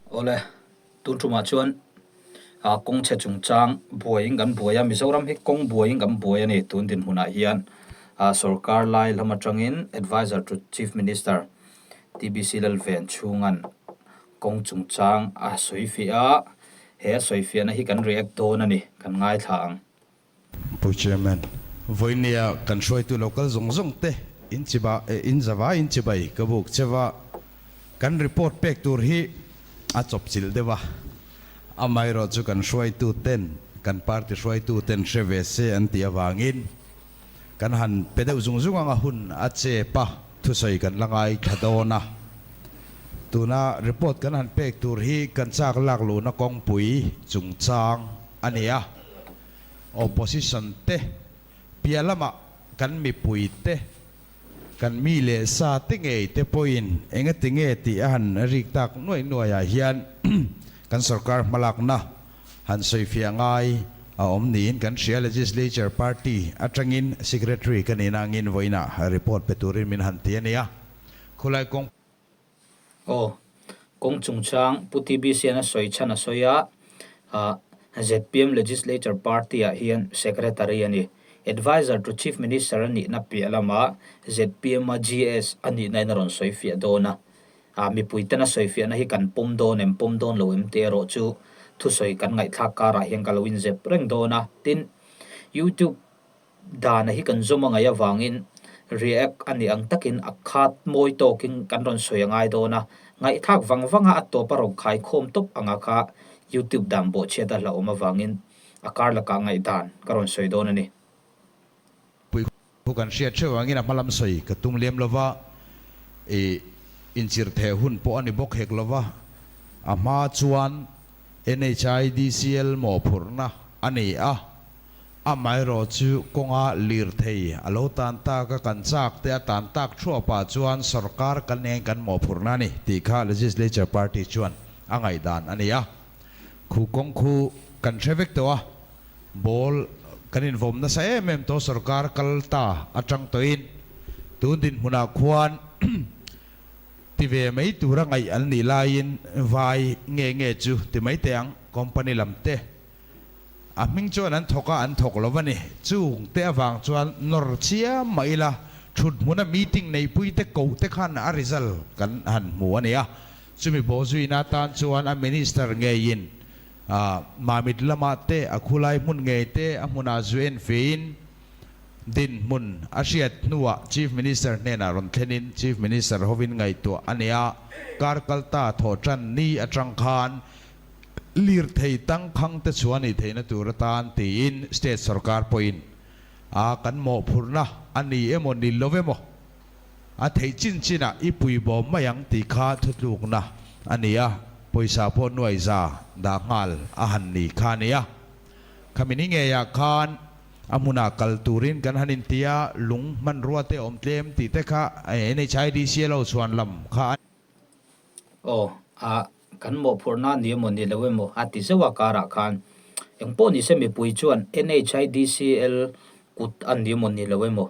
Awle, tun tumah chuan kawng chhe chungchang buaiin kan buai a, Mizoram hi kawng buaiin kan buai a ni tun dinhmunah hian sorkar lai lam atangin Adviser to Chief Minister TBC Lalven chhunga'n kawng chungchang a sawi fiah a, he a sawi fiahna hi kan react dawn a ni, kan ngaithla ang. Pu Chairman, vawinia kan hruaitu lo kal zawng zawng te in chiba in zava in chibai ka buk cheva kan report pek tur hi a chawp chilh deuh a, amaherawh chu kan hruaitu ten kan party hruaitu ten hre ve se an tih avangin kan han pe deuh zung zung anga hun a chep a, thusawi kan la ngaithla dawn a. Tuna report kan han pek tur hi kan chak lak luhna kawngpui chungchang a ni a. Opposition te piah lamah kan mipui te, kan mi leh sa te ngei te pawhin engati nge tih a han rik tak nuaih nuaihah hian kan sorkar hmalakna han sawifiah ngai a awm niin kan hria. Legislature Party atangin Secretary ka nihna angin vawiinah report pe turin min han ti a nia. Khulai kawng. Aw, kawng chungchang Pu TBC an a sawi chhan a sawi a, zpm Legislature Party ah hian Secretary a ni. Adviser to Chief Minister a nihna piah lamah zpm a GS a nihna in a rawn sawi fiah dawn a. Mipui ten a sawi fiahna hi kan pawm dawn em, pawm dawn lo em tih erawh chu thusawi kan ngaihthlak karah hian ka lo inzep reng dawn a. Tin, YouTube Dana hi kan zawm a ngaih avangin react a nih ang takin a khat mawi tawkin kan rawn sawi a ngai dawn a, ngaihthlak vang vanga a tawp a rawn khai khawm tawp anga kha YouTube dan bawhchhiat a hlauhawm avangin a kar lakah ngaihdan ka rawn sawi dawn a ni. Pui khu kan hriat theuh angin a hmalam sawi ka tum lem lova, i inchirh theh hun pawh a ni bawk hek lova, a hma chuan NHIDCL mawhphurhna a ni a. Amaherawh chu kawnga lirthei a lo tan tak a, kan chak te a tan tak thuapah chuan sorkar kan eng kan mawhphurhna a ni tih kha Legislature Party chuan a ngaihdan a ni a. Khu kawng khu kan hre vek tawh a, ball kan invawm nasa em em tawh sorkar kal ta atang tawhin tun dinhmunah khuan ti ve mai tura ngaih an nih laiin vai nge nge chu ti mai teh ang company lam te A hming chuan an thawk a, an thawk lo a ni. Chung te avang chuan nawr chiam mah ila, thut hmuna meeting neipui te koh te khan a result kan han hmu a ni a. Chumi bawhzuina atan chuan a minister ngeiin Mamit lamah te, a khulai hmun ngei te a hmunah zu en fein dinhmun a hriat hnuah Chief Minister hnenah rawn thlenin Chief Minister hovin ngaihtuah a ni a. Kar kalta thawhtan ni atang khan Lirthei tangkhang te chuan i theihna tur atan tiin state sorkar pawhin a kan mawhphurhna a ni emaw ni lo emaw a theih chin chinah i pui bawm mai ang tih kha thutlukna a ni a, pawisa pawh nuai za dah nghal a han ni kha a ni a. Khami ni ngeiah khan a hmunah kal turin kan han inti a, lung hmanrua te awm tlem tih te kha NHIDC a lo chhuan lam kha a. Aw, a kan mawhphurhna a ni emaw ni lo emaw a ti zauh a karah khan engpawh ni se mipui chuan NHIDCL kut a ni emaw ni lo emaw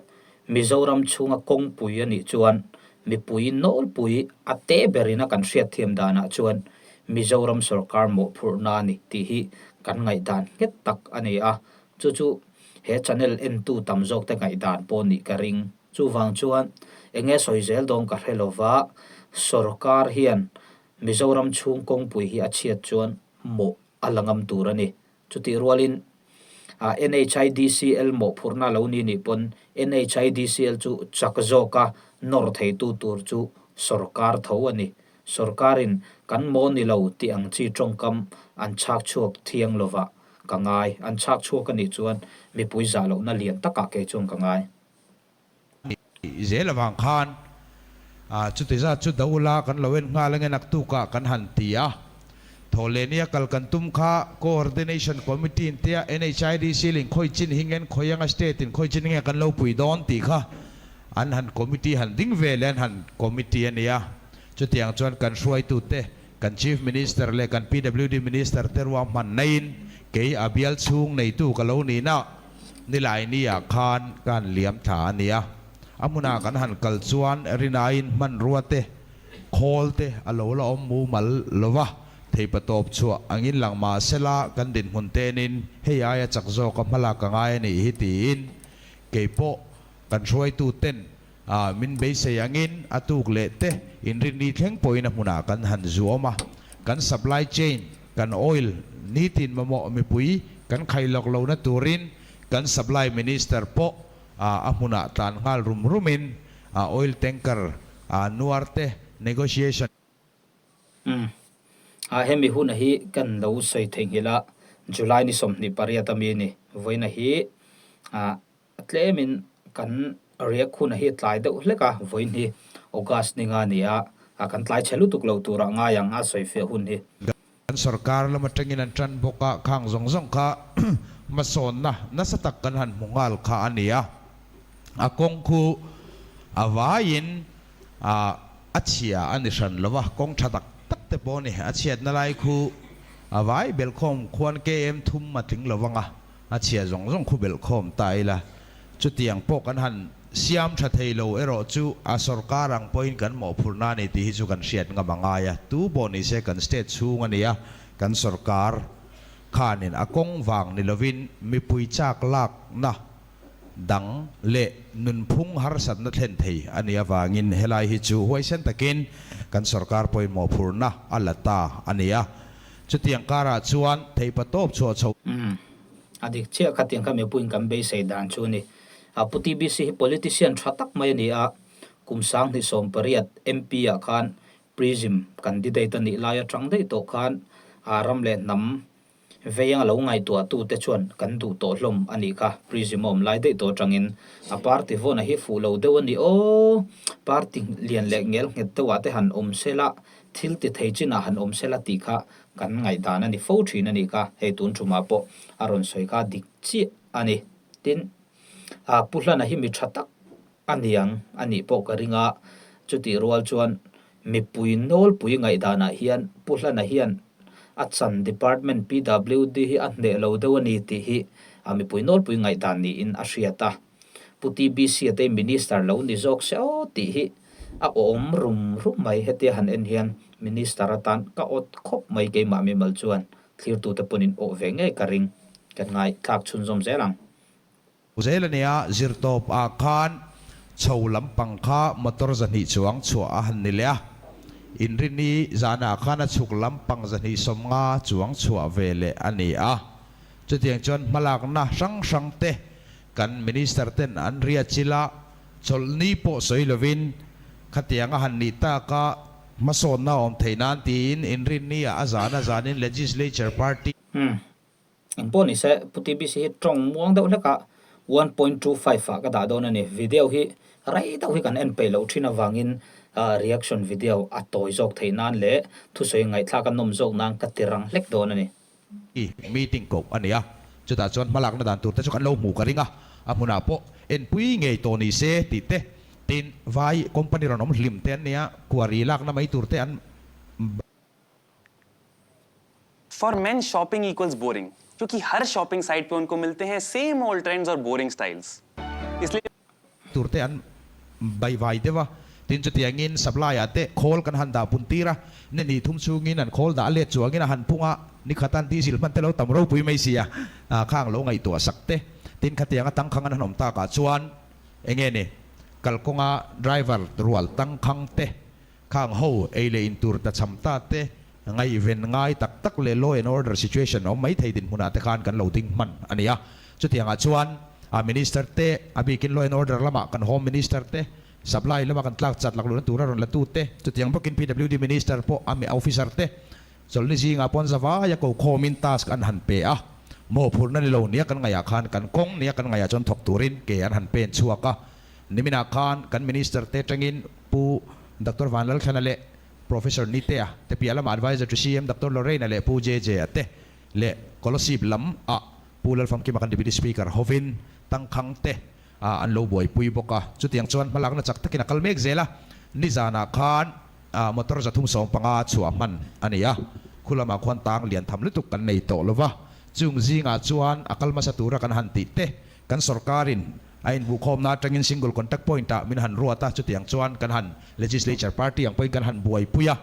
Mizoram chhunga kawngpui a nih chuan mipui nawlpui a te berin a kan hriatthiam danah chuan Mizoram sorkar mawhphurhna a ni tih hi kan ngaihdan nghet tak a ni a, chu chu he channel entu tam zawkte ngaihdan pawh nih ka ring. Chuvang chuan eng nge sawi zel dawn ka hre lo va, sorkar hian Mizoram chhung kawngpui hi a chhiat chuan mawh a la ngam tur a ni. Chutih rualin NHIDCL mawhphurhna lo ni nih pawn NHIDCL chu chak zawka nawr theitu tur chu sorkar tho a ni. Sorkarin kan maw ni lo tih ang chi tawngkam an chhak chhuak thiang lovah ka ngai. An chhak chhuak a nih chuan mipui zah lohna lian takah kei chuan ka ngai. Zel avang khan chuti zat chu Daula kan lo en nghal ange naktukah kan han ti a. Thawhlehnia kal kan tum kha Coordination Committee in tia NHIDC lin khawi chin hi ngen khawi anga state in khawi chin nge kan lo pui dawn tih kha an han committee han ding ve leh an han committee a nia. Chutiang chuan kan hruaitute kan Chief Minister leh kan PWD Minister te ruahman naiin kei a bial chhung neitu ka lo nihna Nilaini-ah khan ka han liam thla a nia. A hmunah kan han kal chuan rinaiin hmanrua te, khawl te a lo la awm mumal lo va. Theipatawp chhuah angin lang mah sela kan dinhmun tenin hei aia chak zawka hmalak a ngai a nih hi tiin keipawh kan hruaitu ten min beisei angin a tuk leh te inrinni thleng pawhin a hmunah kan han zuam a, kan supply chain, kan oil nitin mamawh mipui kan khailawk lohna turin kan supply minister pawh a hmunah tlan nghal rum rumin oil tanker nuar te negotiation. Umm. A hemi huna hi kan lo sawi theihnghilh a, July ni 28 a mi ni. Vawiina hi a tlemin kan riak huna hi tlai deuh hlek a, vawiin hi August ni nga ni a, kan tlai chhe lutuk lo turah ngai ang a sawi fiah hun hi. Kan sorkar lam atangin an tan bawk a, khang zawng zawng kha hmasawnna nasa tak kan han hmu nghal kha a ni a. A kawng khu a vaiin a chhia a ni hran lo va, kawng tha tak tak te pawh a ni. A chhiatna lai khu a vai belhkhawm khuan KM thum a tling lo vang a, a chhia zawng zawng khu belhkhawm ta ila. Chutiang pawh kan han siam tha thei lo erawh chu a sorkar ang pawhin kan mawhphurhna a ni tih hi chu kan hriat ngam a ngai a. Tu pawh ni se kan state chhung a ni a, kan sorkar khanin a kawng vang ni lovin mipui chak lakna dang leh nunphung harsatna thlen thei a nih avangin helai hi chu huaisen takin kan sorkar pawhin mawhphurhna a la ta a ni a. Chutiang karah chuan theihpatawp chhuah chho. Umm. A dik chiah khatiang kha mipuiin kan beisei dan chu a ni. A Pu TBC hi politician tha tak mai a ni a, kum 2018 MP ah khan Prism candidate a nih lai atang daih tawh khan a ram leh hnam vei anga lo ngaihtuah tu te chuan kan duh tawh hlawm a nih kha. Prism a awm lai daih tawh atangin a party vawn a hi fuh lo deuh a ni aw. Party lian leh ngel nghet deuh ah te han awm sela, thil ti thei chinah han awm sela tih kha Kan ngaihdan a ni fo thin a nih kha, hei tun thumah pawh a rawn sawi kha dik chiah a ni. Tin, ah Pu Hlana hi mi tha tak a niang a nih pawh ka ring a, chutih rual chuan mipui nawlpui ngaihdanah hian Pu Hlana hian a chan department PWD hi a hneh lo deuh a ni tih hi a mipui nawlpui ngaihdan niin a hriat a. Pu TBC a te Minister lo ni zawk se aw tih hi a awm rum rum mai. Hetia han en hian Minister atan ka awt khawp mai keimah mimal chuan thlirtute pawhin awh ve ngei ka ring. Kan ngaihthlak chhunzawm zel ang. Zel a nia, zirtawp ah khan chho lampang kha motor 200 chuang chhuah a han ni leh a, Inrinni zanah khan a chhuk lampang 250 chuang chhuah ve leh a ni a. Chutiang chuan hmalakna hrang hrang te Kan Minister ten an riat chil a, chawlhni pawh sawi lovin khatiang a han nih tak a, hmasawnna a awm theih nan tiin inrinni ah a zan a zanin Legislature Party. Umm. Engpawh ni se, Pu TBC hi tawng muang deuh hlek a, 1.25 ah ka dah dawn a ni. Video hi rei deuh hi kan en peih loh thin avangin reaction video a tawi zawk theih nan leh thusawi ngaihthlak a nawm zawk nan ka ti rang hlek dawn a ni. Meeting koh a ni a, chutah chuan hmalakna dan tur te chu kan lo hmuh ka ring a, a hmunah pawh enpui ngei tawh ni se tih te, tin vai company rawn awm hlim te an nia, quarry lakna mai tur te an. For men shopping equals boring kyunki har shopping site pe unko milte hain same old trends aur boring styles isliye. Tur te an bai vai deuh a, tin chutiangin supply ah te khawl kan han dah pun tir a, ni hnih thum chungin an khawl dah let chuangin a han pung a, ni khatan diesel hman te lo tam ropui mai si a, khang lo ngaihtuah sak te, tin khatianga tangkhang an han awm takah chuan enge ni kalkawnga driver rual tangkhang te Khang ho ei leh in tur ta cham ta te, ngaihven ngai tak tak leh law and order situation awm mai thei dinhmunah te khan kan lo ding hman a ni a. Chutiangah chuan a Minister te, a bikin law and order lamah kan Home Minister te, supply lama kan tlak chat lakluhna tura rawn la tu te, chutiang bawkin PWD Minister pawh a officer te chawlhni zingah pawn zavaia ko khawmin task an han pe a. Mawhphurhna ni lo nia kan ngaihah khan kan kawng nia kan ngaihah chuan thawk turin ke an han pen chhuak a. Niminah khan kan Minister te tangin Pu Doctor Vanlalthlana leh Professor Nitea te piah lamah Adviser to CM Doctor Lorraine-a leh Pu JJ-a te leh Kolasib lam ah Pu Lalfamkima kan Deputy Speaker hovin tangkhang te an lo buaipui bawk a. Chutiang chuan hmalakna chak takin a kal mek zel a, nizanah khan motor 315 chhuah hman a ni a, khu lamah khuan tang lian tham lutuk kan nei tawh lova, chung zingah chuan a kal hmasa tura kan han tih te kan sorkarin A inbuhkhawmna atangin single contact point ah min han ruat a, chutiang chuan kan han Legislature party ang pawhin kan han buaipui a.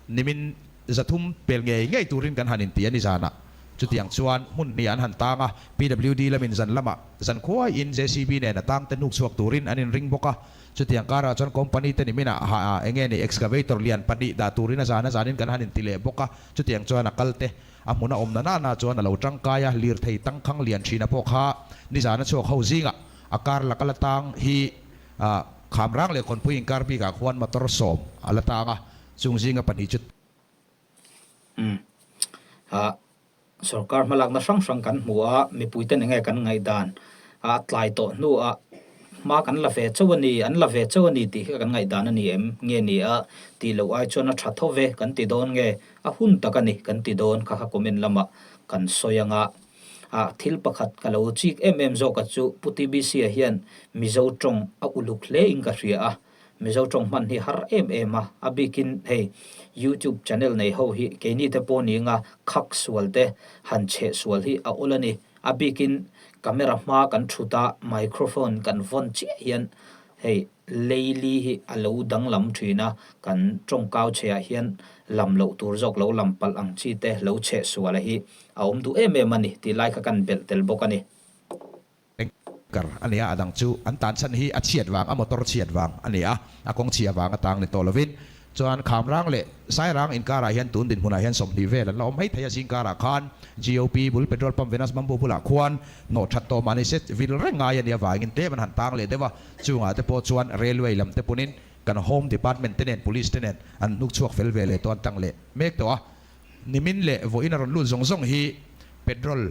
Nimin 300 pel ngei ngei turin kan han inti a ni zanah. Chutiang chuan hmun hnih an han tang a, PWD lamin zan lamah zan khuaiin JCB nen a tang te hnuk chhuak turin an inring bawk a. Chutiang karah chuan company te niminah ha enge ni excavator lian pahnih dah turin a zan a zanin kan han inti leh bawk a. Chutiang chuan a kal te a hmun a awm na nana chuan a lo tangkai a, lirthei tangkhang lian thina pawh kha nizan a chhuak ho zingah a kar laka la tang hi Khamrang leh Kawnpui inkar bikah khuan motor 10 a la tang a, chung zinga pahnih chu. Umm. Ah, sorkar hmalakna hrang hrang kan hmu a, mipuiten enge kan ngaihdan a tlai tawh hnuah hma kan la ve chauh a ni, an la ve chauh a ni tih hi kan ngaihdan a ni em nge ni a tih loh ai chuan a tha tho ve kan ti dawn nge a hun tak a ni kan ti dawn kha kha comment lamah kan sawi ang a. Ah, thil pakhat ka lo chik em em zawk a chu Pu TBC-a hian Mizo tawng a uluk hle in ka hria a. Mizo tawng hman hi har em em a, a bikin hei YouTube channel nei ho hi keini te pawh ni anga khak sual te han chheh sual hi a awl a ni. A bikin camera hma kan thut a, microphone kan vawn chiah hian hei leili hi a lo danglam thin a, kan tawngkau chhehah hian lam loh tur zawk lo lam palh ang chi te lo chheh sual a hi a awm duh em em a ni tih lai kha kan belh tel bawk a ni. Tanker a ni a, a dang chu an tan chhan hi a chhiat vang, a motor chhiat vang a ni a, a kawng chhia vang a tang ni tawh lovin. Chuan Khamrang leh Sairang inkarah hian tun dinhmunah hian 20 vel an la awm mai thei a, zingkarah khan GOP bul petrol pump Venus Bamboo bulah khuan hnawh that tawh mahni se vil reng ngai a nih avangin tlem an han tang leh deuh a, chungah te pawh chuan railway lam te punin kan home department te nen police te nen an hnuk chhuak fel ve leh tawh an tang leh mek tawh a. Nimin leh vawiin a rawn lut zawng zawng hi petrol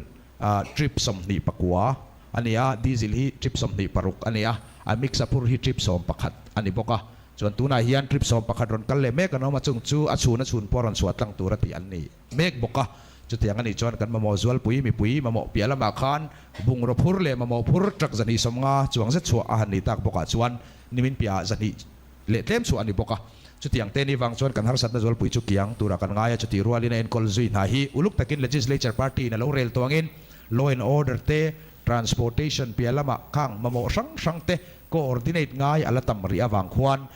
trip 29 a ni a, diesel hi trip 26 a ni a, a mix a phur hi trip 11 a ni bawk a. Chuan tunah hian trip 11 rawn kal leh mek an awm a, chung chu a chhun a chhun pawh rawn chhuah tlang tur a tih an ni mek bawk a. Chutiang a nih chuan kan mamawh zualpui mipui mamawh piah lamah khan bungraw phur leh mamawh phur truck 250 chuang zet chhuah a han nih tak bawkah chuan nimin piahah 200 leh tlem chhuah a ni bawk a. Chutiang te ni vang chuan kan harsatna zualpui chu kiang tura kan ngai a, chutih rualin a enkawl zui hna hi uluk takin Legislature Party in a lo rel tawh angin Law and Order te, Transportation piah lamah khang mamawh hrang hrang te coordinate ngai a la tam rih avang khuan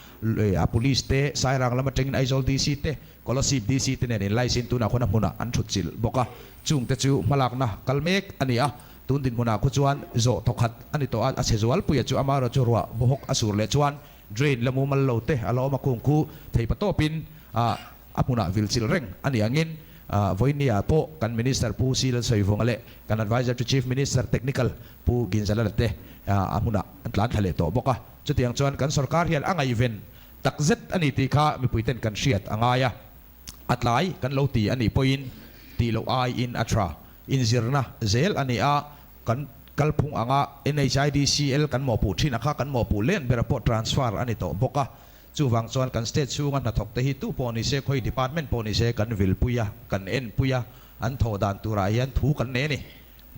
a Police te, Sairang lam atangin Aizawl DC te, Kolasib DC te nen inlaisin tunah khuan a hmunah an thut chilh bawk a. Chung te chu hmalakna kal mek a ni a, tun dinhmunah khu chuan zawh thawkhat a ni tawh a, a chhe zualpuia chu amaherawhchu ruah bawhawk a sur leh chuan Drain la mumal lo te a la awm a kung khu thei pa tawpin a hmunah vil chilh reng a ni angin vawinia pawh kan Minister Pu C Lalsawivunga leh kan Adviser to Chief Minister Technical Pu Ginzalala te a hmunah an tlan thla leh tawh bawk a. Chutiang chuan kan sorkar hian a ngaihven takzet a ni tih kha mipuiten kan hriat a ngai a, a tlai kan lo ti a nih pawhin tih loh aiin a tha inzirna zel a ni a. Kan kalphung anga NHIDCL kan mawhpuh thin a kha kan mawhpuh len bera pawh transfer a ni tawh bawk a. Chuvang chuan kan state chhunga hnathawk te hi tu pawh ni se, khawi department pawh ni se kan vilpui a, kan enpui a, an thawh dan turah hian thu kan nei a ni.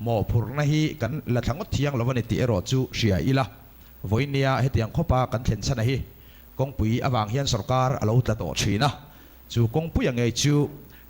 Mawhphurhna hi kan la thla ngawt thiang lo a ni tih erawh chu hria ila. Vawinia hetiang khawpa kan thlen chhan a hi kawngpui avang hian sorkar a lo tla tawh thin a. Chu kawngpuia ngei chu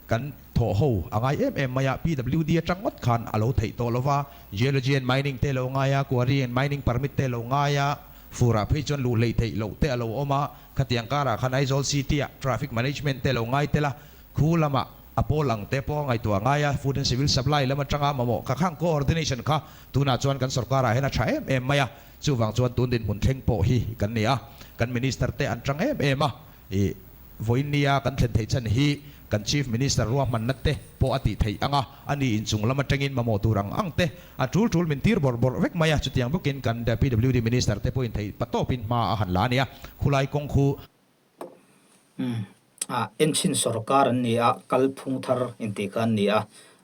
Kan thawh ho a ngai em em mai a, PWD atang ngawt khan a lo theih tawh lo va, Geology and Mining te lo ngai a, Quarry and Mining Permit te lo ngai a, furah phei chuan luh hleih theih loh te a lo awm a, khatiang karah khan Aizawl City ah Traffic Management te lo ngai tel a, khu lamah a pawl ang te pawh a ngaihtuah ngai a, Food and Civil Supply lam atanga mamawh kha khang coordination kha tunah chuan kan sorkarah hian a tha em em mai a, chuvang chuan tun dinhmun thleng pawh hi kan ni a, kan Minister te an tang em em a, ih. Vawinia kan thlen theih chhan hi kan Chief Minister ruahmanna te pawh a tih theih ang a, a ni inchung lam atangin mamawh tur ang ang te a tul tul min tir bawrh bawrh vek mai a, chutiang bawkin kan PWD Minister te pawhin theih patawpin hma a han la a nia, khulai kawng khu. Umm a enchhin sorkar an ni a, kalphung thar intih kha an ni a,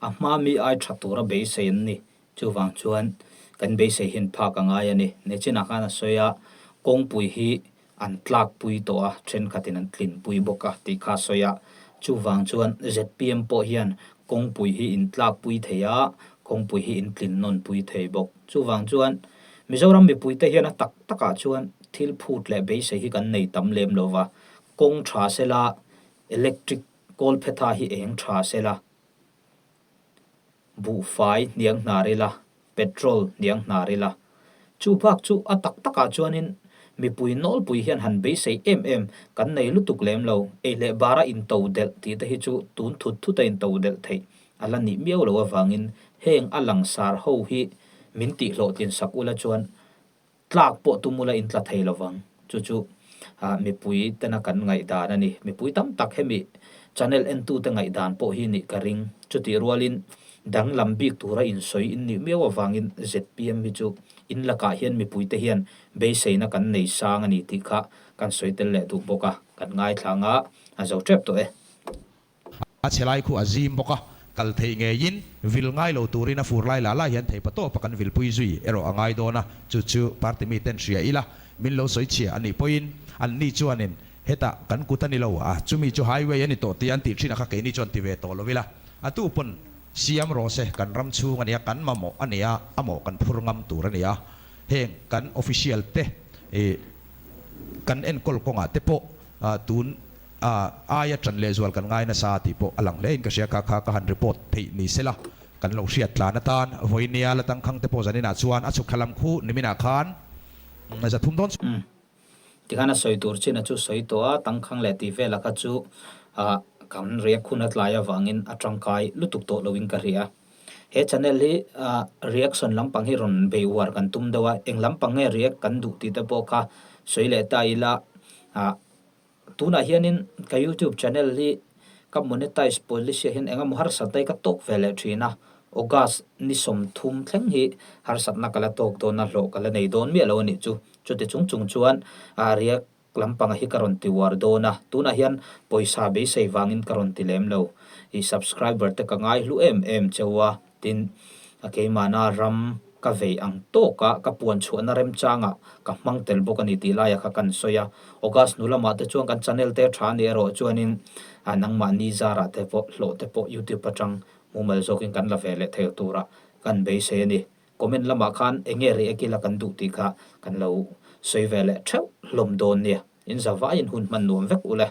a hma mi ai tha tura beisei an ni. Chuvang chuan kan beisei hian phak a ngai a ni. Nechinah khan a sawi a, kawngpui hi an tlakpui tawh a, thenkhatin an tlinpui bawk a tih kha a sawi a. Chuvang chuan zpm pawh hian kawngpui hi in tlakpui thei a, kawngpui hi in tlin nawnpui thei bawk. Chuvang chuan Mizoram mipuite hian a tak takah chuan thil phut leh beisei hi kan nei tam lem lo va, kawng tha sela, electric kawlphetha hi eng tha sela, Buhfai hniang hnar ila, petrol hniang hnar ila. Chu bak chu a tak takah chuanin Mipui nawlpui hian han beisei em em kan nei lutuk lem lo. Ei leh bara into delh tih te hi chu tun thut thut a into delh theih a la nih miau loh avangin heng a langsar ho hi min tih hlawhtlin sak ula chuan Tlak pawh tum ula in tla thei lovang. Chu chu mipui tena kan ngaihdan a ni. Mipui tam tak hemi channel entute ngaihdan pawh hi nih ka ring. Chutih rualin danglam bik tura insawi in nih miau avangin zpm hi chu in lakah hian mipuite hian beiseina kan nei sang a ni tih kha kan sawi tel leh duh bawk a, kan ngaithla anga a zo tep tawh e. A chhe lai khu a zim bawk a, kal theih ngeiin vil ngai lo turin a fur lai lah lah hian theipa tawpa kan vilpui zui erawh a ngai dawn a, chu chu party miten hria ila min lo sawi chhia a nih pawhin anni chuanin hetah kan kut a ni lo a, chumi chu highway a ni tawh tia an tih thin a kha keini chuan ti ve tawh lo ila, a tu pawn siam rawh se kan ram chhung a nia, kan mamawh a nia, a mawh kan phur ngam tur a nia, heng kan official te ih kan enkawl kawngah te pawh tun A aia ṭan lehzual kan ngai nasa tih pawh a lang hle in ka hria kha kha ka han report theih ni sela kan lo hriat tlan atan vawinia la tangkhang te pawh zaninah chuan a chhuk thla lam khu niminah khan 300 dawn Umm. Tikhan a sawi tur chin a chu sawi tawh a, tangkhang leh tih vela kha chu ah kan react hun a tlai avangin a tangkai lutuk tawh loin ka hria. He channel hi ah reaction lampang hi rawn bei uar kan tum deuh a, eng lampang nge react kan duh tih te pawh kha sawi leh ta ila ah Tunah hianin ka YouTube channel hi ka monetize policy ah hian eng emaw harsatna hi ka tawk ve leh thin a, August ni 30 thleng hi harsatna ka la tawk dawn a, hlawh ka la nei dawn miah lo a nih chu. Chuti chung chung chuan react lampanga hi ka rawn ti uar dawn a, tunah hian pawisa beisei vangin ka rawn ti lem lo. I subscriber te ka ngai hlu em em cheu a, Tin, a keimahna ram ka vei ang tawka ka puan chhuahna remchangah ka hmang tel bawk a ni tih laia kha kan sawi a. August hnu lamah te chuan kan channel te tha a nih erawh chuanin nangmahni zarah te pawh hlawh te pawh YouTube atang mumal zawkin kan la ve leh thei tura kan beisei a ni. Comment lamah khan eng nge react ila kan duh tih kha kan lo sawi ve leh theuh hlawm dawn nia. In zavaiin hun hman nuam vek ule.